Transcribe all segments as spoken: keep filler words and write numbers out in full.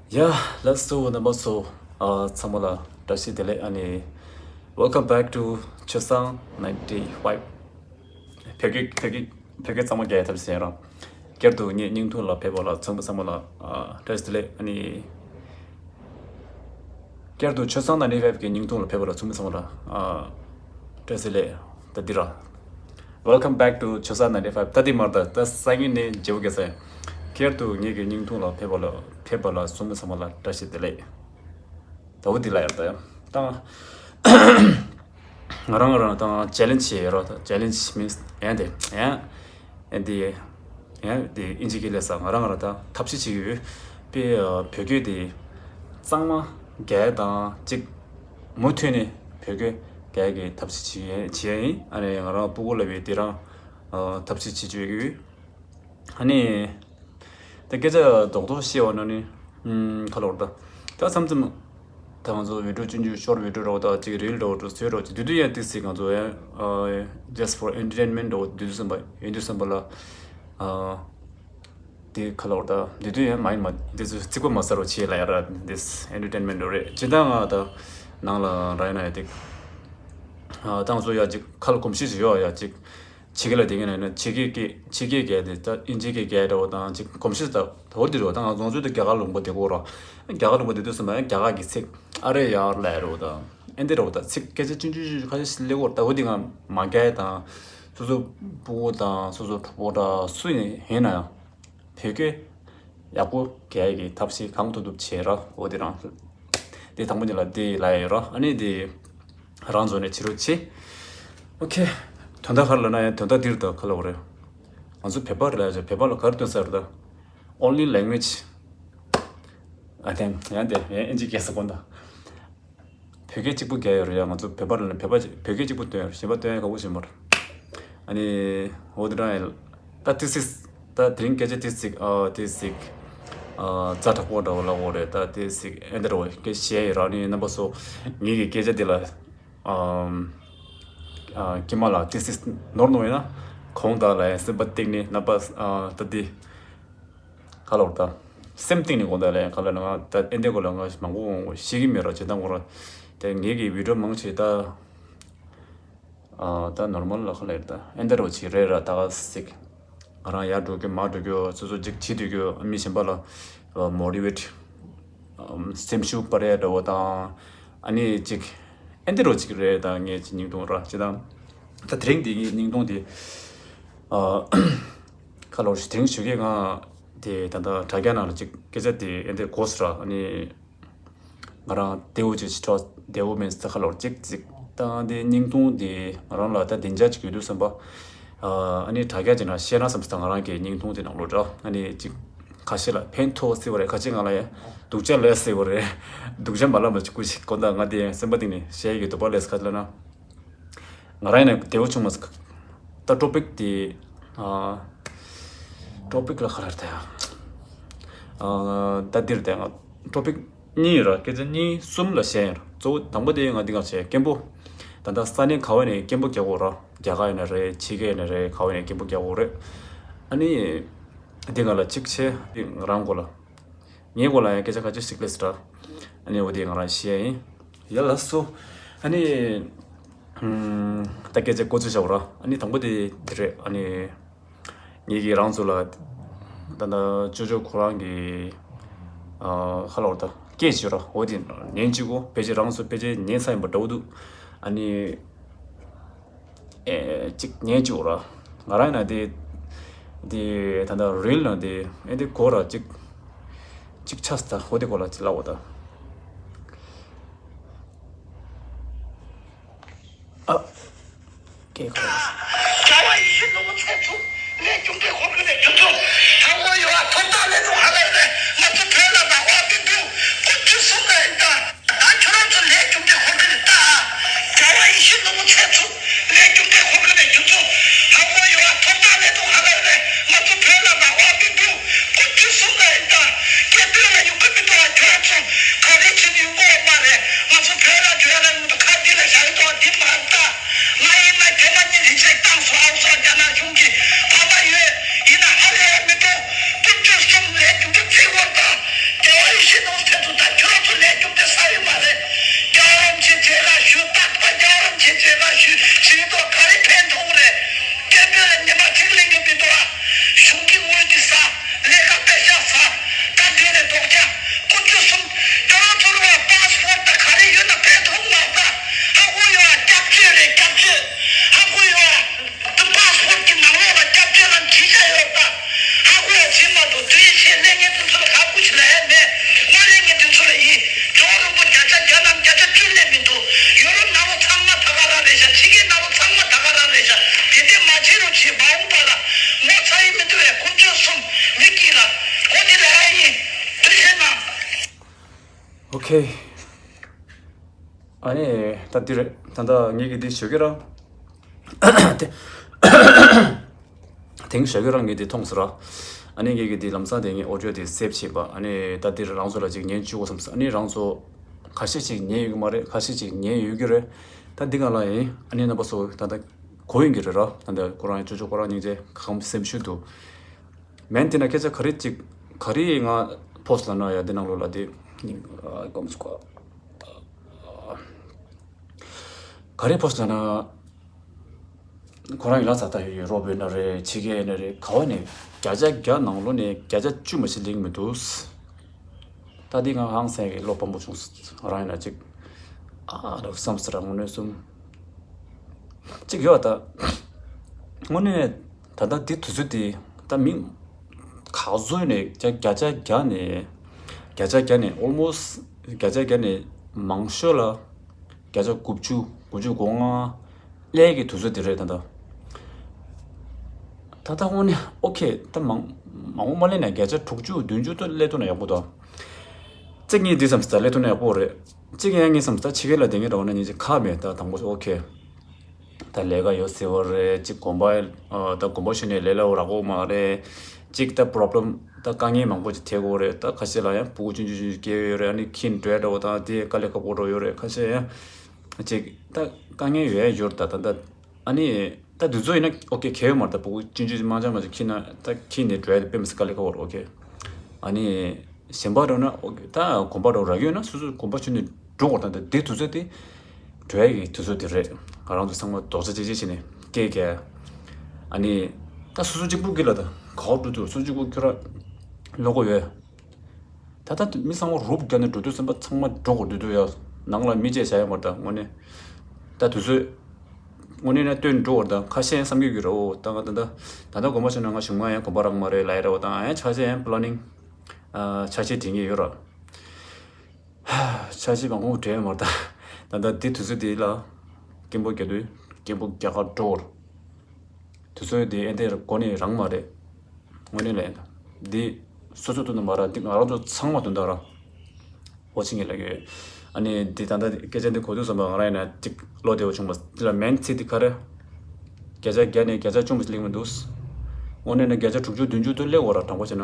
Yeah, let's do the muscle. ཨ་ཚང་མ་ལ་བཀྲ་ཤིས་བདེ་ལེགས། ཨ་ནི། Welcome back to ཆོས་བཟང་ninety five. བོད་སྐད་བོད་སྐད་བོད་སྐད་གཙང་མ་རྒྱག་ཡ་ཐབས་ཤེས་རང་། བསྐྱར་དུ་ངའི་བརྙན་ཐུང་ལ་ཕེབས་པ་ལ་ཚང་མ་ཚང་མ་ལ་ཨ་བཀྲ་ཤིས་བདེ་ལེགས། ཨ་ནི། བསྐྱར་དུ་ཆོས་བཟང་ninety five གི་བརྙན་ཐུང་ལ་ཕེབས་པ་ལ་ཚང་མ་ཚང་མ་ལ་ཨ་བཀྲ་ཤིས་བདེ་ལེགས། ད་འདི་ར། Welcome back to ཆོས་བཟང་ninety five. ད་འདི་མར་ད་ད་སང་ཉིན་ནས་བརྗེ་པོ་གས་སང་། བསྐྱར་དུ་ངེད་ཀྱི་བརྙན་ཐུང་ལ་ཕེབས་པ་ལ་ཕེབས་པ་ལ་ཚང་མ་ཚང་མ་ལ་བཀྲ་ཤིས་བདེ་ལེགས། ད་འོ་འདི་ལ་ཡར་ད་ཡང་ད་ང་རང་ང་རང་ད་challenge བྱེད་ཡོད་ར། ད་challenge means ཡང་དེ་ཡང་ཨེ་འདི་ཡང་དེ་ཨིན་ཇི་གི་ལས་ས་ང་རང་ང་རང་ད་ཐབས་ཤེས་བྱེད་ཀྱི་ཡོད། པའི་ཨ་བོད་སྐད་དེ་གཙང་མ་རྒྱག་ཡ་དང་གཅིག་མུ་མཐུད་ནས་བོད་སྐད་རྒྱག་ཡ་གི་ཐབས་ཤེས་བྱེད་ཡ་བྱེད་ཡ་ཡིན། ཨ་ནི་ང་རང་སྤུ་གུ་ལ་བའི་དེ་རང་ཨ་ཐབས་ཤེས་བྱེད་བཅུག་ཡོད་ཀྱི་ཡོད། ཨ་ནི་ད་སྐད་ཆ་རྡོག་རྡོག་བཤད་པ་ན་ནི་ཨུམ་ག་ལབ་དགོས་རེད། ད་ད་མཚམས་མཚམས་ད་ང་ཚོ་video སྤྱོད་རྒྱུ་short video འདྲ་བོ་དང་གཅིག་reel འདྲ་བོ་འདྲ་བོ་བཟོས་འདྲ་བོ་བྱེད་དུས་དུས་ཡང་ཏིག་ཙི་ང་ཚོ་ཡང་ཨ་just for entertainment འདྲ་བོ་དུས་དུས་བསམ་པ་ཡིན་དུས་བསམ་པ་ལ་ཨ་དེ་ག་ལབ་དགོས་རེད། ད་དུས་དུས་ཡང་མ་ཡིན་མ་དེ་ཚོ་རྩིག་པ་མ་ཟ་རོགས་བྱེད་ལ་ཡ་ར། this entertainment འདྲ་བོ་རེད། ཇི་ལྟར་ང་ད་ནང་ལ་ར་ཡིན་ན་ཡ་དེ་ཨ་ད་ང་ཚོ་ཡ་གཅིག་ཁ་ལ་གོམས་གཤིས་ཤིག་ཡོད་ཡ། གཅིག་ཕྱི་རྒྱལ་ལ་བསྡད་མཁན་ཡིན་ན་ཕྱི་རྒྱལ་སྐད་ཕྱི་རྒྱལ་སྐད་དེ་ད་ཨིན་ཇི་སྐད་སྐད་འདྲ་བོ་དང་གཅིག་གོམས་གཤིས་ད་ད་འོ་དེ་རེད་བ། ད་ང་ཚོ་ཚོ་དེ་རྒྱ་གར་ལུང་པ་དེ་གོ་ར། རྒྱ་གར་ལུང་པ་དེ་དུས་སུ་མ་རྒྱ་གར་གི་ཚིག་ཨ་རེ་ཡར་ལ་ཡ་རེད་བ། ད་ཨེ་འདི་རེད་བ། ད་ཚིག་སྐད་ཆ་ཆུང་ཆུང་ཆུང་ཆུང་ཁ་ཤས་ཤིག་སླེབས་གོ་ར། ད་འོ་དེ་ང་མ་རྒྱག་ཡ་དང་སོ་སོ་སྤུ་གུ་དང་སོ་སོ་གྲོགས་པོ་འདྲ་སུ་ཡིན་ཡིན་ན་ཡང་། བོད་སྐད་ཡག་པོ་རྒྱག་ཡ་གི་ཐབས་ཤེས་གང་ཐུབ་ཐུབ་བྱེད་ར། འོ་དེ་རང་། དེ་དང་པོ་ཉིད་ལ་དེ་ལབ་ཡ་ཡོད་ར། ཨ་ནི་དེ་རང་བཟོ་ནས་བྱེད་རོགས་བྱེད། ཨོ་ཁེ། དོན་དག་ག་རེ་ལབ་ན་ཡང་དོན་དག་འདིར་ད་ག་ལབ་དགོས་རེད། ང་ཚོ་བོད་པ་རེད་ལབ་ཡ་བྱས། བོད་པ་ལ་ག་རེ་སྟོན་ས་རེད་ད། Only language. ཨ་དེ་ཡང་དེ་ཡང་ཨིན་ཇི་སྐད་ས་གོ་ད། བོད་སྐད་གཅིག་པུ་རྒྱག་ཡོད་རེད་ཡ། ང་ཚོ་བོད་པ་ལ་ནི་བོད་པ་བོད་སྐད་གཅིག་པུ་སྟོན་ཡོད་རེད། གཞན་པ་སྟོན་ཡ་ཁག་པོ་ཞིག་མ་རེད། ཨ་ནི་འོ་དེ་འདྲ་ཡིན། ད་ཏིག་ཙིག་ད་དེ་རིང་སྐད་ཆ་ཏིག་ཙིག་ཨ་ཏིག་ཙིག་ཨ་ཛ་དྲག་པོ་འདྲ་བོ་ལབ་དགོས་རེད། ད་ཏིག་ཙིག་ཨེ་འདྲ་བོ་སྐད་བཤད་ཡོད་ར། ཨ་ནི་རྣམ་པ་ཚོ་ངེད་ཀྱི་སྐད་ཆ་འདི་ལ་ཨམ་ཨ་ཀྱེ་མ་ལ་ཏིག་ཙིག་ནོར་ནོར་ཡོད་ན་དགོངས་དག་ལ་ཡང་སེམས་པ་གཏིང་ནས་རྣམ་པ་ཨ་ད་འདི། ག་ལབ་དགོས་རེད་ད། སེམས་གཏིང་ནས་དགོངས་དག་ལ་ཡང་ག་ལབ་ན་ང་ད་ཨེ་འདྲའི་སྐོར་ལ་ང་མང་པོ་ཤེས་ཀྱི་མེད་ར། བྱེད་སྟངས་སྐོར་ལ་དེ་ངེད་ཀྱི་བི་ཌིའོ་མང་ཆེ་ད་ཨ་ད་ནོར་མལ་ལ་ག་ལབ་ཡོད་ད། ཨེ་འདྲ་རོ་ཅིག་རེད་ར། ད་ག་ཟིག་ང་རང་ཡར་འགྲོ་རྒྱུ་མར་འགྲོ་རྒྱུ་སོ་སོ་ཅིག་བྱེད་སྡོད་རྒྱུ། མི་གཞན་པ་ལ་མོ་ཊི་ཝེཊ་སེམས་ཤུགས་སྤར་ཡ་འདྲ་བོ་དང་། ཨ་ནི་ཅིག་ཨེ་འདྲ་རོ་ཅིག་རེད། ད་ངས་ཅིག་སྙིང་དུ་ར་བྱེད་སྟངས། ད་དེ་རིང་འདི་ངའི་སྙིང་དུ་འདི་ཨ། ཁ་ལོ་ཞིག་དེ་རིང་ཞུ་གི། ང་དེ་ད་ལྟ་དྲ་རྒྱ་ནང་ལ་ཅིག་སྐད་ཆ་དེ་ཨེ་འདྲ་གོ་སོང་ར། ཨ་ནི་ང་རང་བདེ་བོ་ཅིག་ཅིག་ཁྲོ་བདེ་བོ་མིན་ས་ཁ་ལོ་ཅིག་ཅིག་ད་དེ་སྙིང་ཐུང་དེ་ང་རང་ལ་ད་བདེ་འཇགས་ཅིག་ཡོད་དུས་བསམ་པ། ཨ་ནི་དྲ་རྒྱ་ཅིག་ནང་བཤད་ན་བསམ་ས། ང་རང་གི་སྙིང་ཐུང་དེ་ནང་ལོ་འདྲ། ཨ་ནི་ཅིག་ཁ་ཤས་ལ་ཕན་ཐོགས་སྲིད་པ་རེད། ཁ་ཤས་ང་ལ་ཡང་སྡུག་ཅག་ལས་སྲིད་པ་རེད། སྡུག་ཅག་མ་ལབ་ན་ཅིག་སྐུ་ཞིག་དགོངས་དག་ང་དེ་ཡང་སེམས་པ་གཏིང་ནས་བཤད་ཡི་གི་འདུག་པ། ལས་ཁ་ལ་ན། ང་རང་ཡིན་ན་བདེ་བོ་བྱུང་མ་སོང་། ད་ཊོ་པིག་དེ། ཨ། ཊོ་པིག་ལ་ག་རེ་རེད་ད་ཡ། ཨ། ད་འདིར་བསྡད། ང་ཊོ་པིག་གཉིས་ཡོད་ར། སྐད་ཆ་གཉིས་གསུམ་ལ་བཤད་ཡིན་ར། གཙོ་བོ་དང་པོ་དེ་ང་འདི་ག་བྱས་སྐད་འབོད། ད་ལྟ་ས་གནས་ག་བ་ནས་སྐད་འབོད་རྒྱག་དགོས་ར། རྒྱ་གར་ཡིན་ན་རེད། ཕྱི་རྒྱལ་ཡིན་ན་རེད། ག་བ་ནས་སྐད་འབོད་རྒྱག་དགོས་རེད། ཨ་ནི། འདི་ག་ལ་གཅིག་བྱས། འདི་ང་རང་གོ་ལ། ངའི་སྐོར་ལ་ཡང་སྐད་ཆ་ཁ་ཤས་ཤིག་སླེབས་སོང་། ཨ་ནི་འོ་དེ་ང་རང་བཤད་ཡིན། ཡ་ལགས་སོ། ཨ་ནི། ཨམ། ད་སྐད་ཆ་འགོ་ཚུགས་བྱ་བ་ར། ཨ་ནི་དང་པོ་དེ་འདི་རེད། ཨ་ནི། ངེད་ཀྱིས་རང་ཚོ་ལ། ད་ལྟ་ཅོ་ཅོ་ཁོ་རང་གི། ཨ། ཁ་ལོ་ད་སྐད་ཅིག་ར། འོ་དེ་ཉན་གཅིག་གོ། ཕལ་ཆེར་རང་ཚོ་ཕལ་ཆེར་ཉན་ཚར་ཡིན་པ་འདྲ་བོ་འདུག་ཨ་ནི། ཨེ། གཅིག་ཉན་བཅུག་ར། ང་རང་ཡིན་ན་དེ། དེ་ད་ལྟ་རིལ་ནང་དེ་ཨེ་དེ་གོ་ར། གཅིག་གཅིག་ཆགས་ད། འོ་དེ་གོ་ལ་གཅིག་ལབ་འོ་ད། ཨ། ཀེ་ཁོ། རྒྱལ་བ་ཡིད་བཞིན་ནོར་བུ་ཚེ་ཐུབ། ལས་རྒྱུ་འབྲས་འཁོར་གྱི་ལས་རྒྱུ་ཚོ། ཧ་གོ་ཡོད་ཨ། ཐོབ་ཐང་ལས་དུ་ཧ་ལས་རེད། ང་ཚོ་བོད་ལ་ནག་པ་མི་འདུག་སྐུ་མཁྱེན་གསུང་གི་ཡིན་ད། ད་ཁྱོད་རང་ཚོ་ལས་རྒྱུ་འབྲས་འཁོར་གྱི་རེད་ད། རྒྱལ་བ་ཡིད་བཞིན་ནོར་བུ་ཚེ་ཐུབ། ལས་རྒྱུ་འབྲས་འཁོར་གྱི་ལས་རྒྱུ་ཚོ། ཧ་གོ་ཡོད་ཨ། ཐོབ་ཐང་ལས་དུ་ཧ་ལས་རེད། ང་ཚོ་བོད་ལ་ནག་པ་མི་འདུག་སྐུ་མཁྱེན་གསུང་གི་ཡིན་ད། སྐད་འབོད་ལ་ཡོང་གི་མི་འདུག་ཨ། ཁྱོད་རང་ཚོ་ག་རེ་བྱེད་ནས་ཡོང་གི་ཡོད་མ་རེད། ང་ཚོ་བོད་ལ་འགྲོ་ཡ་ལ་ཡོང་དུས་ཁ་འདི་ལ་བཞག་གི་འདུག་ཨ། འདི་མ་རེད་ད། ང་ཡིན་ན་དེ་མ་ཉིད་རིགས་ཆད་བཏང་སོང་ཨ། སོ་རྒྱ་ནག་གཞུང་གིས་ཕ་མ་ཡོད་ཡིན་ན་ཧ་ལས་ཡ་མི་འདུག་སྐུ་མཁྱེན་ ཨོ་དེ་རེད་ཡིན། དེ་བྱས་ན། ཨོ་ཁེ། ཨ་ནི་ད་འདི་རེད། ད་ལྟ་ངེད་ཀྱི་འདི་ཞོགས་ཀས་རང་། དེང་ཞོགས་ཀས་རང་ངེད་འདི་མཐོང་སོང་ར། ཨ་ནི་ངེད་ཀྱི་འདི་ལམ་སང་དེ་ངས་ཨོ་ཌི་ཡོ་དེ་སེབ་བྱས་པ། ཨ་ནི་ད་འདིར་རང་ཚོ་ལ་ཅིག་ཉན་བཅུག་གོ་བསམ་སོང་། ཨ་ནི་རང་ཚོ་ཁ་ཤས་ཅིག་ཉན་ཡོད་ཀྱི་མ་རེད། ཁ་ཤས་ཅིག་ཉན་ཡོད་ཀྱི་རེད། ད་འདི་ག་ལ་ཡིན། ཨ་ནི་རྣམ་པ་ཚོ་ད་ལྟ་གོ་ཡིན་གྱི་རེད་ར། ད་ལྟ་ཁོ་རང་ཡང་ཅོ་ཅོ་ཁོ་རང་སྙིང་རྗེ་གང་སེམས་ཤུགས་འདུག་མན་དེ་ན་སྐད་ཆ་ག་རེ་ཅིག་ག་རེ་ང་ཕོ་སི་ལབ་ན་ཡ། འདི་ནང་ལོགས་ལ་དེ་ཨ་ཀོམ་སི་ཀོ་ག་རེ་ཕོ་སི་ལབ་ན། ཁོ་རང་ཡིན་ལ་ས་ད་ཡོད་རོ་བོད་ན་རེད། ཕྱི་རྒྱལ་ན་རེད། ག་བ་ནས་བརྒྱ་ཆ་བརྒྱ་ནང་ལོགས་ནས་བརྒྱ་ཆ་བཅུ་མ་ཞིག་ལེགས་མི་འདུག་ད་འདི་ང་ཧང་སང་གི་བློ་ཕམ་པོ་བྱུང་སོང་། རང་ཡིན་ན་ཅིག་ཨ་རོ་བསམ་སི་ར་དངོས་གནས་སུ་གཅིག་ཡོད་ད། དངོས་གནས་ད་ལྟ་འདི་དུས་ཚོད་འདི་ད་མི་ག་ཚོད་ནས་བརྒྱ་ཆ་བརྒྱ་ནས་བརྒྱ་ཆ་བརྒྱ་ནས་ཨོལ་མོ་སི་བརྒྱ་ཆ་བརྒྱ་ནས་མང་ཤོས་ལ་བརྒྱ་ཆ་དགུ་བཅུ་དགུ་བཅུ་གོ་ལྔ་ཀླད་ཀྱི་དུས་ཚོད་འདི་རེད་ད་ལྟ། ད་ལྟ་དངོས་གནས་ཨོ་ཁེ། ད་མང་མང་པོ་མ་ལས་ན་བརྒྱ་ཆ་དྲུག་ཅུ་བདུན་ཅུ་ད་ལས་ཐུབ་ན་ཡག་པོ་འདུག་གཅིག་གཉིས་འདི་ཙམ་ད་ལས་ཐུབ་ན་ཡག་པོ་རེད། གཅིག་ཡང་གཉིས་ཙམ་ད་ཕྱི་རྒྱལ་ལ་བསྡད་མཁན་འདྲ་བ་ན་ཉིན་གཅིག་ཁག་མེད། ད་དང་པོ་ཨོ་ཁེ། ད་ལས་ཀ་ཡོད་ཟེར་བ་རེད། གཅིག་གོམ་པ་ཨ་ད་གོམ་པ་ཞུས་ནས་ལས་སླ་བོ་རག་གོ་མ་རེད། གཅིག་ད་པོ་རོབ་ལེམ་ད་དཀའ་ངལ་མང་པོ་ཅིག་འཕྲད་གོ་རེད། ད་ཁ་ཤས་ལ་ཡང་ཕྲུ་གུ་ཆུང་ཆུང་ཆུང་སྐྱེ་ཡོད་རེད། ཨ་ནི་ཁྱིམ་འགྲོ་ཡ་འདྲ་བོ་དང་དེ་དཀའ་ལས་ཁག་པོ་འགྲོ་ཡོད་རེད། ཁ་ཤས་ཡང་ཅིག་ད་དཀའ་ངལ་ཡོད་ཡ་ཡོད་རེད། ད་ད་ད་ཨ་ནི་ད་དུས་ཚོད་ཡིན་ན་ཨོ་ཁེ་གལ་ཡོད་མ་རེད། ད་ཕྲུ་གུ་ཆུང་ཆུང་མང་ཆེ་མང་ཆེ་ཁྱིམ་ན་ད་ཁྱིམ་ནས་འགྲོ་ཡ་དེ་དཔེ་མི་སྲིད་དཀའ་ལས་ཁག་པོ་རེད། ཨོ་ཁེ། ཨ་ནི་གཞན་པ་འགྲོ་ན་ཨོ་ཁེ། ད་གོམ་པ་འགྲོ་རག་ཡོད་ན་སོ་སོ་གོམ་པ་ཆུང་ནས་འགྲོ་དགོས། ད་ད་དེ་དུས་ཚོད་དེ་འགྲོ་ཡ་གི་དུས་ཚོད་དེ་རེད། ང་རང་ཚོ་ཚང་མ་རྡོག་རྩ་གཅིག་སྒྲིལ་བྱས་ནས་སྐད་རྒྱག་ཨ་ནི་ད་སོ་སོ་གཅིག་པུ་གི་ལ་ད་ག་བ་འགྲོ་དུས་སོ་སོ་གཅིག་པུ་ཁྱོད་ར་ལོག་གོ་ཡོད། ད་ལྟ་མི་ཚང་མ་རུབ་རྒྱག་ནས་འགྲོ་དུས་ཙམ་པ་ཚང་མ་འགྲོ་དགོས་དུས་དུས་ཡ། ནང་ལ་མི་བཅས་བྱ་ཡ་མ་རེད། ད་དངོས་གནས་ད་དུས་ཚོད་དངོས་གནས་ན་སྟོན་འགྲོ་བར་ད་ཁ་ཤས་བསམ་གྱི་ཡོད་རེད། འོ་ད་ང་ད་ད་ད་ལྟ་དགོངས་པ་ཞུས་ན་ང་གཞུང་མ་ཡང་གོམ་པ་རག་མ་རེད་ལབ་ཡ་རེད། འོ་ད་ཡང་ཆ་ཤས་ཡང་པི་ལ་ནིང་ཆ་ཤས་དྲན་གྱི་ཡོད་ར། ཆ་ཤས་མང་པོ་དྲན་མ་རེད། ད་ད་ལྟ་དེ་དུས་ཚོད་དེ་ལ་སྐད་འབོད་རྒྱག་དུས་སྐད་འབོད་རྒྱག་གར་འགྲོ་བར། དུས་ཚོད་དེ་ཨེ་འདྲ་གོ་ནས་རང་མ་རེད། དངོས་གནས་ལ་འདི་སོ་སོ་དོན་དུ་མ་ར་འདི་ང་རང་ཚོ་ཚང་མ་དོན་དག་ར། འོ་ཆི་ངེས་ལ་ཡོད། ཨ་ནི་འདི་ད་ལྟ་སྐད་ཆ་འདི་གོ་དུས་ཙམ་པ་ང་རང་ཡིན་ན་ཅིག་བློ་བདེ་བོ་བྱུང་བ་འདི་ལ་མན་ཚིག་འདི་ག་རེ། བརྒྱ་ཆ་བརྒྱ་ནས་བརྒྱ་ཆ་བཅུ་མ་ཞིག་ལེགས་མི་འདུག་དངོས་གནས་ན་བརྒྱ་ཆ་དྲུག་ཅུ་བདུན་ཅུ་དུ་སླེབས་འོ་ར་དྲང་པོ་བྱས་ན།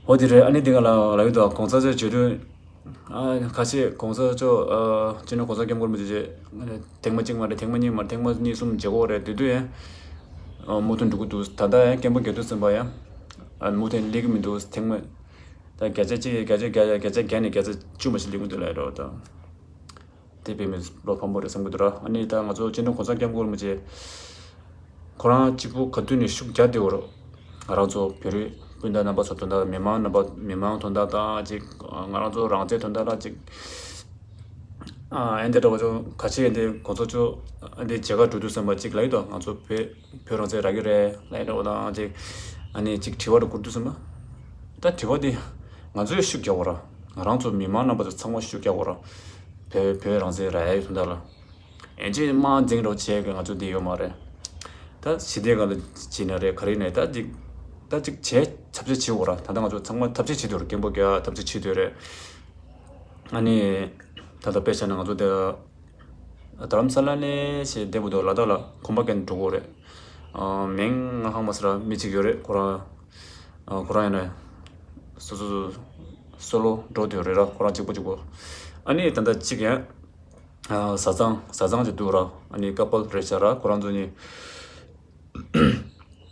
འོ་འདི་རེད། ཨ་ནི་འདི་ག་ལ་ལ་ཡོད་དོ་གོང་ས་མཆོག་བརྗོད་དུས། ཨ་ཁ་ཤས་གོང་ས་མཆོག་ཨ་སྤྱི་ནོར་གོང་ས་སྐྱབས་མགོན་རིན་པོ་ཆེ་ཐེངས་མ་གཅིག་མ་རེད། ཐེངས་མ་གཉིས་མ་རེད། ཐེངས་མ་གཉིས་གསུམ་བརྗེ་གོ་རེད། དེ་དུས་ཡང་མུ་མཐུད་འགྲོ་གི་འདུག་ད་ལྟ་ཡང་སྐད་འབོད་རྒྱག་དུས་ཙམ་པ་ཡང་མུ་མཐུད་སླེབས་ཀྱི་མི་འདུག་ཐེངས་མ་ད་བརྒྱ་ཆ་གཅིག་བརྒྱ་ཆ་བརྒྱ་བརྒྱ་ཆ་བརྒྱ་ནས་བརྒྱ་ཆ་བཅུ་མ་ཞིག་སླེབས་ཀྱི་འདུག་ལབ་རོགས་དང་། དེ་དཔེ་མི་བློ་ཕམ་པོ་རེད་བསམ་གྱི་འདུག་ར། ཨ་ནི་ད་ང་ཚོ་སྤྱི་ནོར་གོང་ས་སྐྱབས་མགོན་རིན་པོ་ཆེ་ཁོ་རང་གཅིག་པུ་ག་དུས་ནས་ཤུགས་རྒྱག་བསྡད་ཡོད་རེད། ང་རང་ཚོ་བོད་རིགས་སྤུན་ཟླ་རྣམ་པ་ཚོ་དོན་དག་མི་མང་རྣམ་པ་མི་མང་དོན་དག་དང་ཅིག་ང་རང་ཚོ་རང་བཙན་དོན་དག་ལ་ཅིག་ཨ་ཨེ་འདི་འདྲ་བ་ཚོ་ག་ཅི་ཨེ་འདི་གོང་ས་མཆོག་ཨེ་འདི་མཇལ་ཁ་འགྲོ་དུས་ཙམ་པ་ཅིག་ལབ་ཡོད་དོ། ང་ཚོ་བོད་བོད་རང་བཙན་རག་གི་རེད་ལབ་ཡོད་དོ་དང་ཅིག་ཨ་ནི་ཅིག་དྲི་བ་རུ་བསྐུར་དུས་ཙམ་པ་ད་དྲི་བ་འདི་ང་ཚོས་ཤུགས་རྒྱག་དགོས་ར། ང་རང་ཚོ་མི་མང་རྣམ་པ་ཚོ་ཚང་མ་ཤུགས་རྒྱག་དགོས་ར། བོད་བོད་རང་བཙན་རག་ཡ་ཡོད་དོན་དག་ལ། ཨེ་ཅེ་དམག་འཛིང་རོགས་བྱས་གི་ང་ཚོ་འདི་ཡོད་མ་རེད། ད་ཞི་བདེ་ག་ལ་བྱེད་ན་རེད་ག་རེ་ནས་ད་ཅིག་ད་ཅིག་བྱས་ཐབས་ཤེས་བྱེད་འོ་ར། ད་ལྟ་ང་ཚོ་ཚང་མ་ཐབས་ཤེས་བྱེད་འདོད་རེད། སྐད་འབོད་རྒྱག་ཐབས་ཤེས་བྱེད་འདོད་རེད། ཨ་ནི་ད་ལྟ་དཔེ་བྱས་ན་ང་ཚོ་འདི་རྡ་རམ་ས་ལ་ནས་ཞེས་བསྡད་པ་འདུག་ལ་དྭགས་ལ་གོམ་པ་བརྒྱབ་ནས་འགྲོ་དགོས་རེད། ཨ་མིང་ང་ཧ་མ་སི་ར་མི་གཅིག་ཡོད་རེད། ཁོ་རང་ཨ་ཁོ་རང་ཡིན་ན་སོ་སོ་སོ་ལོ་འགྲོ་འདོད་རེད་ར། ཁོ་རང་གཅིག་པོ་གཅིག་པོ། ཨ་ནི་ད་ལྟ་གཅིག་ཡང་ཨ་བཟའ་ཚང་བཟའ་ཚང་ཅིག་འདུག་ར། ཨ་ནི་ཀ་པལ་རེད་ཤག་ར། ཁོ་རང་ཚོ་གཉིས་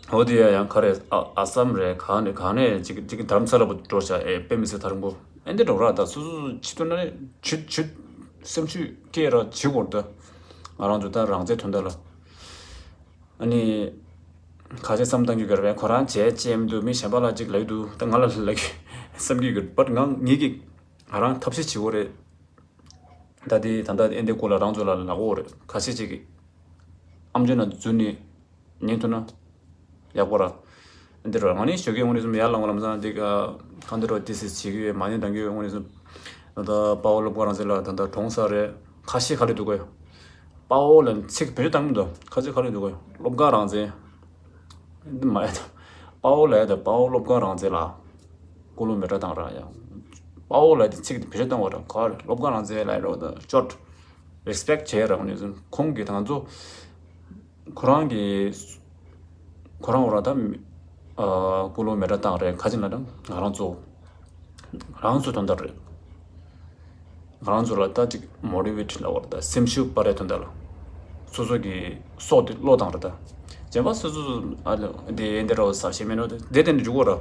འོ་དེ་ཡ་ཡང་ག་རེ་ཨ་ཨ་སམ་རེད། ག་ནས་ག་ནས་ཅིག་ཅིག་དྷ་རམ་ས་ལ་བུ་འགྲོ་ཤག་ཨེ་དཔེ་མི་སྲིད་ཐག་རིང་པོ་ཨེ་འདི་འགྲོ་ར། ད་སོ་སོ་ཕྱི་དོན་ན་ཇུས་ཇུས་སེམས་ཤུགས་སྐྱེད་ར་བྱེད་དགོས་ར། ད་ང་རང་ཚོ་ད་རང་བཙན་དོན་དག་ལ་ཨ་ནི་ཁ་ཆེ་བསམ་བཏང་རྒྱུ་ག་རེ་བས། ཁོ་རང་བྱས་བྱས་མི་འདུག་མི་གཞན་པ་ལ་ཅིག་ལབ་འདུག་ད་ང་ལ་ལབ་གི་བསམ་གི་ཡོད། བཊ་ང་ངེད་ཀྱིས་ང་རང་ཐབས་ཤེས་བྱེད་དགོས་རེད། ད་དེ་ད་ལྟ་ཨེ་འདི་སྐོར་ལ་རང་ཚོ་ལ་ལབ་དགོས་རེད། ཁ་ཤས་ཅིག་གིས་ཨམ་ཅོག་ནང་འཛུལ་ནས་ཉན་ཐུབ་ན་ཡག་པོ་ར། ཨེ་འདི་རོ་ང་ནི་ཞོགས་ཀས་དངོས་གནས་སུ་ཡར་ལངས་པ་ལམ་སང་འདི་ག་གང་འདི་རོ་ཏི་སི་བྱེད་ཀྱི་ཡོད། མ་ཉན་དང་གི་ཡོད། དངོས་གནས་སུ་ད་ལྟ་དཔའ་བོ་སློབ་དཀར་རང་བཙན་ལ་ད་ལྟ་གྲོངས་ས་རེད། ཁ་ཤས་ག་རེ་འདུག་གོ། དཔའ་བོ་ལ་ཚིག་བེད་སྤྱོད་བཏང་མི་འདུག་ཁ་ཤས་ག་རེ་འདུག་གོ། སློབ་དཀར་རང་བཙན། འདི་མ་ཡ་ད། དཔའ་བོ་ལ་ཡ་ད་དཔའ་བོ་སློབ་དཀར་རང་བཙན་ལ། ཀུ་ལུ་མེ་ཏྲ་བཏང་ར་ཡ། དཔའ་བོ་ལབ་དེ་ཚིག་དེ་བེད་སྤྱོད་བཏང་བ་ར་ག་རེ་སློབ་དཀར་རང་བཙན་ལབ་ར་ད་ཅོར་རེ་སི་པེག་བྱས་ར་ངོ་ནས་ཁོང་གིས་ད་ང་ཚོ་ཁོ་རང་གི་ཁོ་རང་འོ་ར་ད་ཀུ་ལུ་མེ་ཏྲ་བཏང་རེད་ག་ཅི་ལ་ད་ང་རང་ཚོ་ང་རང་ཚོ་དོན་དག་རེད། ང་རང་ཚོ་ལ་ད་ཅིག་མོ་ཊི་ཝེ་ཊི་ལབ་པ་རེད་ད་སེམས་ཤུགས་སྤར་རེད་དོན་དག་ལ། སོ་སོ་གི་སྲོག་དེ་བློས་བཏང་རེད་ད། གཞན་པ་སོ་སོ་ཨ་ལ་དེ་འདི་ར་བ་ས་ཞེ་མེད་ནོ་དེ་དེ་དེ་འདྲ་འཇུག་གོ་ར།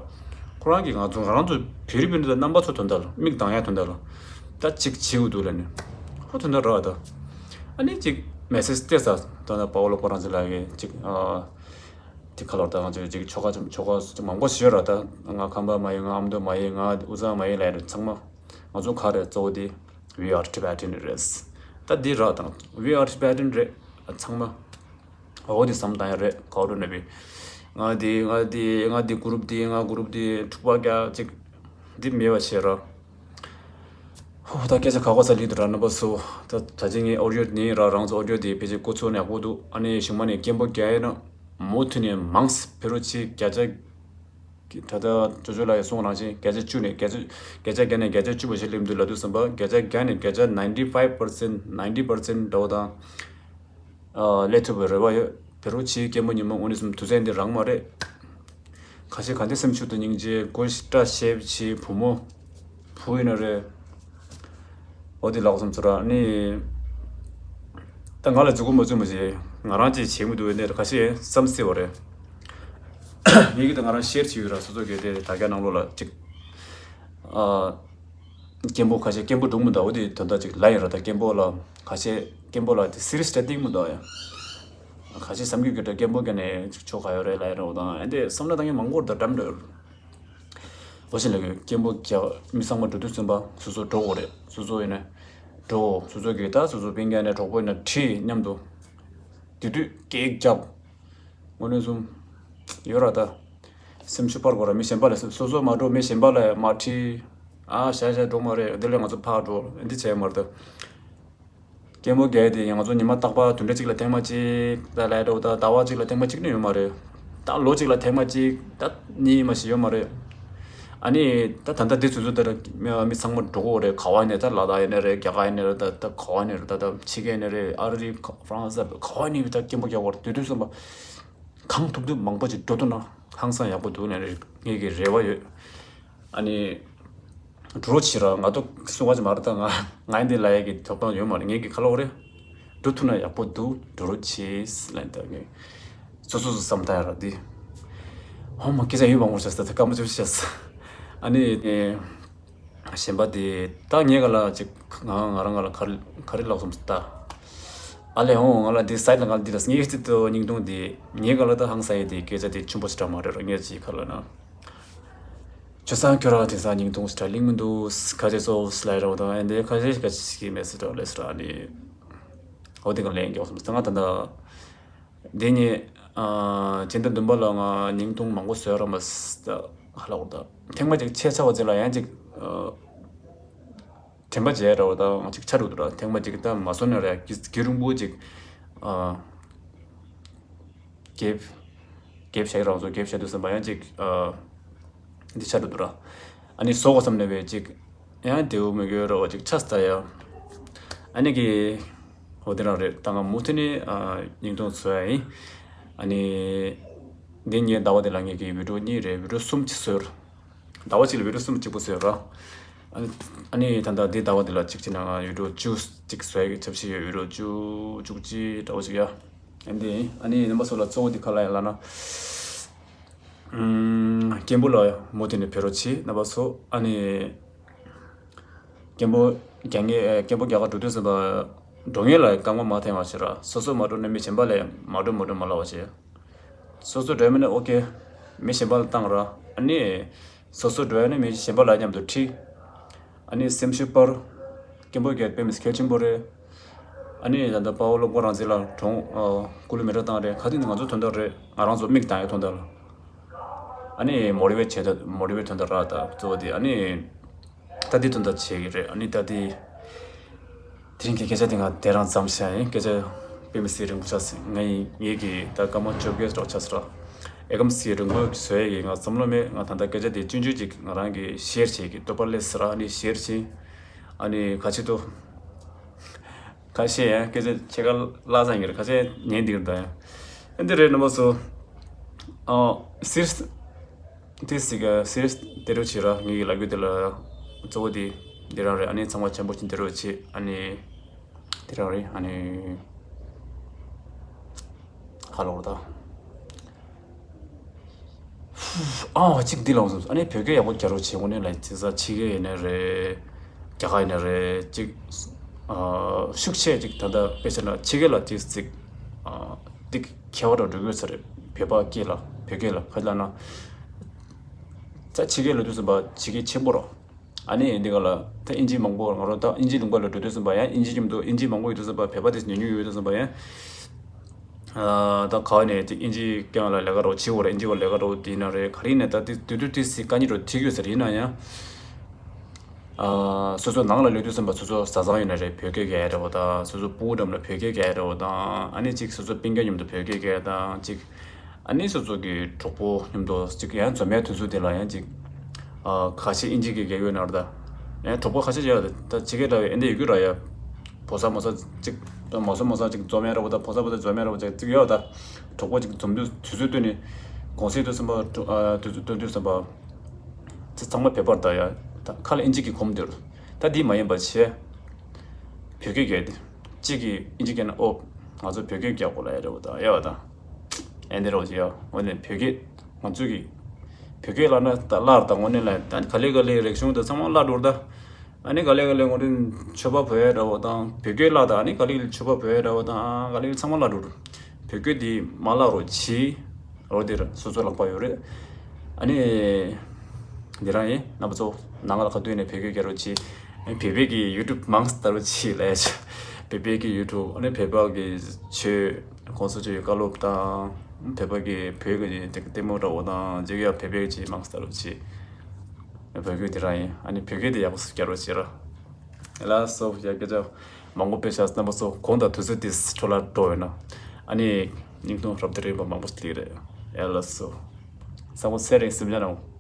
ཁོ་རང་གིས་ང་ཚོ་ང་རང་ཚོ་བེ་རི་བེ་རི་ད་རྣམ་པ་ཚོ་དོན་དག་ལ་མིག་གདངས་ཡ་དོན་དག་ལ་ད་ཅིག་བྱེད་དགོས་འདུག་ལ་ནི་ཁོ་དོན་དག་ར་བ་ད། ཨ་ནི་ཅིག་མེ་སེ་ཇི་སྟེར་ས་ད་ད་པ་ཝོ་ལོ་ཁོ་རང་ཚོ་ལ་གི་ཅིག་ཨ་དེ་ཁ་ལོར་ད་ང་ཚོ་ཅིག་ཆོ་ག་ཆོ་ག་མང་པོ་ཞིག་ཡོད་ར་ད། ང་ཁམས་པ་མ་ཡིན། ང་ཨ་མདོ་མ་ཡིན། ང་དབུས་གཙང་མ་ཡིན་ལབ་ཡ་ཚང་མ། ང་ཚོ་ག་རེ་གཙོ་བོ་དེ་We are Tibetan རེད། ད་འདི་རག་དང་We are Tibetan རེད་ཚང་མ། འོ་དེ་བསམ་བཏང་ཡ་རེད་ག་རུ་ནས་བི། ང་དེ་ང་དེ་ང་དེ་གུ་རུབ་དེ་ང་གུ་རུབ་དེ་འཁྲུག་པ་རྒྱག་ཅིག་འདི་མེད་པ་བྱེད་ར། ཧོ་ད་སྐད་ཆ་ག་གོ་ས་ལི་དུ་ར་ན་པ་སོ། ད་ད་ཅི་ངའི་ཨོ་ཌི་ཡོ་ནི་ར་རང་ཚོ་ཨོ་ཌི་ཡོ་དེ་ཕལ་ཆེར་ཀོ་ཚོ་ནས་ཡག་པོ་འདུག་ཨ་ནི་གཞུག་མ་ནས་སྐད་འབོད་རྒྱག་ཡ་ན་མུ་མཐུད་ནས་མང་སེ་ཕེ་རོ་ཆི་བརྒྱ་ཆ། ད་ལྟ་ཅོ་ཅོ་ལགས་ཀྱིས་གསུངས་རང་བཞིན་བརྒྱ་ཆ་བཅུ་ནས་བརྒྱ་ཆ་བརྒྱ་ཆ་བརྒྱ་ནས་བརྒྱ་ཆ་བཅུ་བ་ཞིག་སླེབས་འདུག་ལབ་དུས་ཙམ་པ་བརྒྱ་ཆ་བརྒྱ་ནས་བརྒྱ་ཆ་ninety five percent ninety percent འདྲ་བོ་དང་ཨ་སླེབས་ཐུབ་པའི་རེ་བ་ཡོད། བེ་རུ་ཆིའི་སྐྱེས་བུ་ཉི་མ་དངོས་གནས་སུ་དུས་ཚོད་འདི་རང་མ་རེད། ཁ་ཤས་ག་འདི་སེམས་ཤུགས་དང་སྙིང་རྗེ་དགོས་ཤིག་བཀྲ་ཤིས་བྱེད་བུ་མོ། བུ་ཡིན་ན་རེད། འོ་དེ་ལགས་སོ་ཚོ་ར་ནི། ད་ང་ལ་འཛུགས་མ་འཛུགས་མ་བྱེད། ང་རང་ཅིག་བྱེད་མི་འདུག་ནས་ཁ་ཤས་བསམ་སྲིད་པ་རེད། ངེད་ཀྱིས་ད་ང་རང་ཤེར་བྱེད་ཡོད་ར་སོ་སོ་གི་དེ་དྲ་རྒྱ་ནང་ལོགས་ལ་ཅིག་ཨ། སྐད་འབོད་ཁ་ཤས་སྐད་འབོད་འགྲོ་མི་འདུག་འོ་དེ་དོན་དག་ཅིག་ལ་ཡིན་ར་ད་སྐད་འབོད་ལ་ཁ་ཤས་སྐད་འབོད་ལ་དེ་སི་རི་ཡས་ཏེ་གཏིང་མི་འདུག་ཡ། ཁ་ཤས་བསམ་རྒྱུ་གི་ད་སྐད་འབོད་གི་ནས་ཅིག་ཆོ་ག་ཡོད་རེད་ལ་ཡིན་ར་འོ་དང་ཨ་འདི་བསམ་བློ་བཏང་མཁན་མང་པོ་རེད་ད་འགྲམ་འགྲོ་ཡོད། འོ་ཞིག་ལ་གི་སྐད་འབོད་རྒྱག་མི་ཚང་མ་འགྲོ་དུས་ཙམ་པ་སོ་སོ་འགྲོ་དགོས་རེད། སོ་སོ་ཡིན་ན་འགྲོ། སོ་སོ་གི་ད་སོ་སོ་སྤུན་ཀྱག་ནས་གྲོགས་པོ་ཡིན་ན་ཁྲིད་མཉམ་དུ་དེ་དུས་སྐད་རྒྱབ། དངོས་གནས་སུ་ཡོད་ར་ད། སེམས་ཤུགས་སྤར་དགོས་ར་མི་གཞན་པ་ལ་སོ་སོ་མ་འགྲོ་མི་གཞན་པ་ལ་མ་ཁྲིད། ཨ་ཤ་ཤ་འགྲོ་མ་རེད་དེ་ལས་ང་ཚོ་ཕར་འགྲོ་འདི་བྱས་མ་རེད་ད། སྐད་འབོད་རྒྱག་ཡ་དེ་ང་ཚོ་ཉི་མ་རྟག་པར་བདུན་ཕྲག་གཅིག་ལ་ཐེངས་མ་གཅིག་ད་ལས་འགྲོ་ད་ཟླ་བ་གཅིག་ལ་ཐེངས་མ་གཅིག་ནི་ཡོད་མ་རེད། ད་ལོ་གཅིག་ལ་ཐེངས་མ་གཅིག་ད་གཉིས་མ་ཞིག་ཡོད་མ་རེད། ཨ་ནི་ད་ད་ལྟ་འདི་ཚོ་ཚོ་ད་མི་མི་ཚང་མ་འགྲོ་གི་རེད། ག་བ་ནས་ད་ལ་དྭགས་ཡིན་ནའི་རེད། རྒྱ་གར་ཡིན་ནའི་རེད། ད་ད་ག་བ་ནས་རེད། ད་ད་ཕྱི་རྒྱལ་ནས་རེད། ཨ་རི་ཧྥ་རན་སི་ག་བ་ནས་ད་སྐད་འབོད་རྒྱག་གི་རེད། དེ་དུས་ཙམ་པ་གང་ཐུབ་ཐུབ་མང་པོ་ཅིག་འགྲོ་ཐུབ་ན་ཧང་སང་ཡག་པོ་འདུག་ནས་ངེད་ཀྱི་རེ་བ་ཡོད། ཨ་ནི། འགྲོ་རོགས་བྱེད་ར་ང་ཏོ་གསུང་བ་ཅིག་མ་རེད་ད། ང་ང་ཡིན་འདི་ལ་ཡ་གི་ཐོབ་ཐང་ཡོད་མ་རེད། ངེད་ཀྱི་ཁ་ལོ་རེད། འགྲོ་ཐུབ་ན་ཡག་པོ་འདུག་འགྲོ་རོགས་བྱེད་ལན་ད་ངས་སོ་སོ་སོ་བསམ་ད་ཡ་ར་འདི། ཧོ་མ་སྐད་ཆ་ཡོད་མང་པོ་བཤད་ས་ད་སྐར་མ་བཅུ་བཤད་ས། ཨ་ནི་གཞན་པ་དེ་ད་ངས་ག་ལ་ཅིག་ང་ང་རང་ག་ལ་ག་རེ་ག་རེ་ལབ་སོང་ད། ཨ་ལས་ཧོ་ང་ལ་འདི་སའི་ལ་ང་ལ་འདི་ལ་ངས་སྲིད་དུ་སྙིང་ཐུང་འདི་ངས་ག་ལ་ད་ཧང་སང་ཡས་དེ་སྐད་ཆ་དེ་ཆུང་པོ་ཞིག་འདྲ་མ་རེད་ར་ངས་ཅིག་ག་ལ་ན། ཁྱོད་སང་ཁྱོད་རང་དེང་སང་སྙིང་ཐུང་སི་ཊལ་ལིང་མི་འདུག་ཁ་ཆེ་སོ་སི་ལའི་རོ་དང་ཨེ་འདི་ཁ་ཆེ་ཁ་ཆེ་ཞིག་མེད་སི་ཊལ་ལེ་སི་ཊལ་ནི། འོ་དེ་གང་ལེན་མགྱོགས་སོང་ད་ང་ད་ལྟ་འདི་ནི་སྤྱི་ཟླ་བདུན་པ་ལ་ང་སྙིང་ཐུང་མང་པོ་བཟོས་ར་མ་སི་ད་ཧ་ལ་འོ་ད་ཐེངས་མ་གཅིག་ཆེ་ཆ་བ་ཅིག་ལ་ཡང་ཅིག་དྲན་པ་བརྗེད་ར་འོ་ད་ང་ཅིག་ཆ་རུ་འདུག་ར་ཐེངས་མ་གཅིག་ད་མ་བཟོ་ནས་ར་ཡ་གི་གི་རུང་པོ་ཅིག་གེབ་གེབ་བྱས་རང་བཟོ་གེབ་བྱས་དུས་ཙམ་པ་ཡང་ཅིག་ཨ། འདི་ཆ་འགྲོ་འདུག་ར། ཨ་ནི་བཟོ་དགོས་བསམ་ནས་བས་ཅིག་ཡང་དེའུ་མི་དགོས་ར་བ་ཅིག་ཆ་སྟ་ཡ། ཨ་ནི་གི་འོ་དེ་རང་རེད་ད་ང་མུ་མཐུད་ནས་ཨ་སྙིང་ཐུང་བཟོ་ཡ་ཡིན། ཨ་ནི་འདི་ངའི་ཟླ་བ་འདི་ལ་ངས་གི་བི་ཌིའོ་གཉིས་རེད་བི་ཌིའོ་གསུམ་ཅིག་བཟོས། ཟླ་བ་གཅིག་ལ་བི་ཌིའོ་གསུམ་གཅིག་པོ་བཟོས་ར། ཨ་ནི་ཨ་ནི་ད་ལྟ་འདི་ཟླ་བ་འདི་ལ་གཅིག་བྱས་ན་ང་བི་ཌིའོ་བཅུ་གཅིག་བཟོ་ཡ་གི་འཆར་གཞི་ཡོད་བི་ཌིའོ་བཅུ་བཅུ་གཅིག་འདྲ་བོ་ཅིག་ཡ། ཨ་འདི་ཨ་ནི་རྣམ་པ་ཚོ་ལ་གཙོ་བོ་འདི་ག་ལ་ཡིན་ལབ་ན། ཨུམ། སྐད་འབོད་ལ་མུ་མཐུད་ནས་ཕེབས་རོགས་བྱེད་རྣམ་པ་ཚོ་ཨ་ནི། སྐད་འབོད་རྒྱག་མཁན་སྐད་འབོད་རྒྱག་ག་འགྲོ་དུས་ཙམ་པ། འགྲོ་མཁན་ལ་རྐང་པ་མ་འཐེན་པ་བྱེད་ར་སོ་སོ་མ་འགྲོ་ན་མི་གཞན་པ་ལ་མ་འགྲོ་མ་འགྲོ་མ་ལབ་པ་བྱེད། སོ་སོ་འགྲོ་མིན་ན་ཨོ་ཀེ། མི་གཞན་པ་ལ་བཏང་ར། ཨ་ནི། སོ་སོ་འགྲོ་ཡ་ནི་མི་གཞན་པ་ལ་མཉམ་དུ་ཁྲིད། ཨ་ནི་སེམས་ཤུགས་སྤར། སྐད་འབོད་རྒྱག་དཔེ་མི་སྲིད་གལ་ཆེན་པོ་རེད། ཨ་ནི་ད་ལྟ་དཔའ་བོ་སློབ་དཔོན་རང་བཙན་ལ་གྲོངས་ཨ། སྐུ་ལུས་མེ་སྲེག་བཏང་རེད་ག་དུས་ནི་ང་ཚོ་དོན་དག་རེད་ང་རང་ཚོ་མིག་གདངས་ཡ་དོན་དག་ལ། ཨ་ནི་མོ་ཊི་ཝེཊ་བྱེད་ད་མོ་ཊི་ཝེཊ་དོན་དག་ར་ད་གཙོ་བོ་དེ་ཨ་ནི། ད་འདི་དོན་དག་བྱེད་ཀྱི་རེད་ཨ་ནི་ད་འདི། དེ་རིང་གི་སྐད་ཆ་དེ་ང་དེ་རང་མཚམས་བཞག་ཡིན་སྐད་ཆ་དཔེ་མི་སྲིད་རིང་པོ་ཆགས་སོང་ངས་ངེད་ཀྱི་ད་སྐར་མ་བཅོ་བརྒྱད་སོགས་ཆགས་སོང་ར། ཨེ་ཀམ་སི་རིང་པོ་བཟོ་ཡས་ཀྱི་ང་བསམ་བློ་མེད། ང་ད་ལྟ་སྐད་ཆ་དེ་ཆུང་ཆུང་ཅིག་ང་རང་གི་ཤེར་བྱེད་ཀྱི་ཏོ་པ་ལེ་སི་ར་ནི་ཤེར་བྱེད། ཨ་ནི་ཁ་ཆེ་ཏོ་ཁ་ཤེ་ཡང་སྐད་ཆ་ཁྱེད་ཀ་ལ་ས་ཡིན་རེད། ཁ་ཤེ་ཉན་འདིར་ད་ཡང་ཨ་འདི་རེད་རྣམ་པ་ཚོ། ཨ་སིར་དེ་སི་ག་སིར་དེ་རུ་བྱེད་ར་ངེད་ཀྱི་ལབ་རྒྱུ་དེ་ལ་གཙོ་བོ་དེ་འདི་རང་རེད། ཨ་ནི་ཚང་མ་ཆེན་པོ་ཆེན་དེ་རུ་བྱེད། ཨ་ནི་དེ་རང་རེད། ཨ་ནི་ཧ་ལོ་ར་ད། ཨ་གཅིག་འདི་ལོངས་སོང་། ཨ་ནི་བོད་སྐད་ཡག་པོ་རྒྱག་རོགས་བྱེད། དངོས་གནས་ལ་དེ་ས་ཕྱི་རྒྱལ་ཡིན་ནའི་རེད། རྒྱ་གར་ཡིན་ནའི་རེད། གཅིག་ཨ་ཤུགས་ཆེ་གཅིག་ད་ལྟ་དཔེ་ཆ་ན་ཕྱི་རྒྱལ་ལ་དེ་གཅིག་ཨ་ཏིག་ཁྱད་པར་འགྲོ་དགོས་ས་རེད། བོད་པ་སྐད་ལ་བོད་སྐད་ལ་ཁ་ལ་ན་ད་ཕྱི་རྒྱལ་ལ་དུས་སུ་བ་ཕྱི་རྒྱལ་ཆེན་པོ་རོ། ཨ་ནི་འདི་ག་ལ་ད་ཨིན་ཇི་མང་པོ་ང་རང་ད་ཨིན་ཇི་ལུང་པ་ལ་འགྲོ་དུས་ཙམ་པ་ཡང་ཨིན་ཇི་མཉམ་དུ་ཨིན་ཇི་མང་པོ་ཡོད་དུས་ཙམ་པ་བོད་པ་དེ་ཉུང་ཉུང་ཡོད་དུས་ཙམ་པ་ཡང་ཨ་ད་ག་ནས་དེ་ཨིན་ཇི་སྐད་ལ་ལས་ཀ་རོགས་བྱེད་འོ་ར། ཨིན་ཇི་བ་ལས་ཀ་རོགས་དེ་ཡིན་ན་རེད། ག་རེ་ཡིན་ན་ད་དེ་དུས་དུས་དེ་སི་ཀ་ཉི་རོ་ཐིག་ཡོད་ཟེར་ཡིན་ན་ཡང་ཨ་སོ་སོ་ནང་ལ་ལོས་དུས་ཙམ་པ་སོ་སོ་བཟའ་ཚང་ཡོད་ན་རེད། བོད་སྐད་རྒྱག་ཡ་རེད་བ། ད་སོ་སོ་སྤུ་གུ་འགྲམ་ལ་བོད་སྐད་རྒྱག་ཡ་རེད་བ། ད་ཨ་ནི་གཅིག་སོ་སོ་སྤུན་ཀྱག་མཉམ་དུ་བོད་སྐད་རྒྱག་ཡ་དང་གཅིག་ཨ་ནི་སོ་སོ་གི་གྲོགས་པོ་མཉམ་དུ་གཅིག་ཡང་འཛོམས་ཡ་དུས་ཚོད་དེ་ལ་ཡང་གཅིག་ཨ་ཁ་ཤས་ཨིན་ཇི་གི་རྒྱལ་ཡོད་ན་ར་ད། ཡང་གྲོགས་པོ་ཁ་ཤས་ཡོད་ད། ད་ཕྱི་རྒྱལ་འདྲ་བའི་ཨེ་འདྲ་ཡོད་རྒྱུ་ར་ཡ། བོ་ས་མོ་ས་གཅིག་མོ་ས་མོ་ས་གཅིག་འཛོམས་ཡ་ར་བ། ད་བོ་ས་བོ་ས་འཛོམས་ཡ་ར་བ་གཅིག་གཅིག་ཡོད་ད། གྲོགས་པོ་གཅིག་འཛོམས་དུས་དུས་ཚོད་བཏོན་ནས་གུང་སེང་དུས་ཙམ་པ་ཨ་དུས་ཚོད་བཏོན་དུས་ཙམ་པ་ཚང་མ་བོད་པར་ད་ཡ། ད་ཁ་ལ་ཨིན་ཇི་གི་གོམ་དེ་རུ་ད་འདི་མ་ཡིན་པ་བྱས། བོད་སྐད་རྒྱག་དེ་གཅིག་གིས་ཨིན་ཇི་སྐད་ན་ཨོ་ང་ཚོ་བོད་སྐད་རྒྱག་དགོས་ལ་ཡ་རེད་བ། ད་ཡ་བ་ད། ཨེ་འདི་རོགས་ཀྱི་ཡ། འོ་ནས་བོད་སྐད་ང་ཚོས་ཀྱི་བོད་སྐད་ལབ་ན་ད་བརླག་ད། དངོས་གནས་ལ་ད་ག་ལེ་ག་ལེ་རིག་གཞུང་ད་ཚང་མ་བརླག་འགྲོ་ད། ཨ་ནི་ག་ལེ་ག་ལེ་ངོ་རིན་ཆོས་པ་བོད་ཡ་འདྲ་བོ་དང་བོད་སྐད་བརླག་ད། ཨ་ནི་ག་ལེ་ག་ལེ་ཆོས་པ་བོད་ཡ་འདྲ་བོ་དང་ག་ལེ་ག་ལེ་ཚང་མ་བརླག་འགྲོ་འགྲོ། བོད་སྐད་འདི་མ་བརླག་རོགས་གྱིས། རོ་འདིར་སོ་སོ་ལག་པ་ཡོད་རེད། ཨ་ནི་འདི་རང་ཡིན་རྣམ་པ་ཚོ་ནང་ལ་ཁ་སྟོན་ནས་བོད་སྐད་རྒྱག་རོགས་གྱིས། བོད་པའི་གི་ཡུ་ཊུབ་མང་ཙམ་ལྟ་རོགས་གྱིས་ལས། བོད་པའི་གི་ཡུ་ཊུབ་ཨ་ནི་བོད་པ་གི་ཆོས་གོང་ས་མཆོག་གི་བཀའ་སློབ་དང་བོད་པ་གི་བོད་གི་ལྟད་མོ་འདྲ་བོ་དང་ཅིག་ཡ་བོད་པའི་ཆོས་མང་ཙམ་ལྟ་རོགས་གྱིས། བོད་སྐད་འདི་རང་ཡིན། ཨ་ནི་བོད་སྐད་འདི་ཡག་པོ་རྒྱག་རོགས་གྱིས་ར། ལགས་སོ་ཡ་སྐད་ཆ་མང་པོ་དཔེ་བཤད། རྣམ་པ་ཚོ་གོང་དང་དུས་ཚོད་འདི་འཕྲོ་བརླག་འགྲོ་ཡོད་ན་ཨ་ནི་སྙིང་ཐུང་རབ་ཏུ་རིང་པོ་མང་པོ་ཞིག་ལེགས་རེད། ཡ་ལགས་སོ། ས་མོ་ཚེ་རིང་སེམས་ཅན་རང་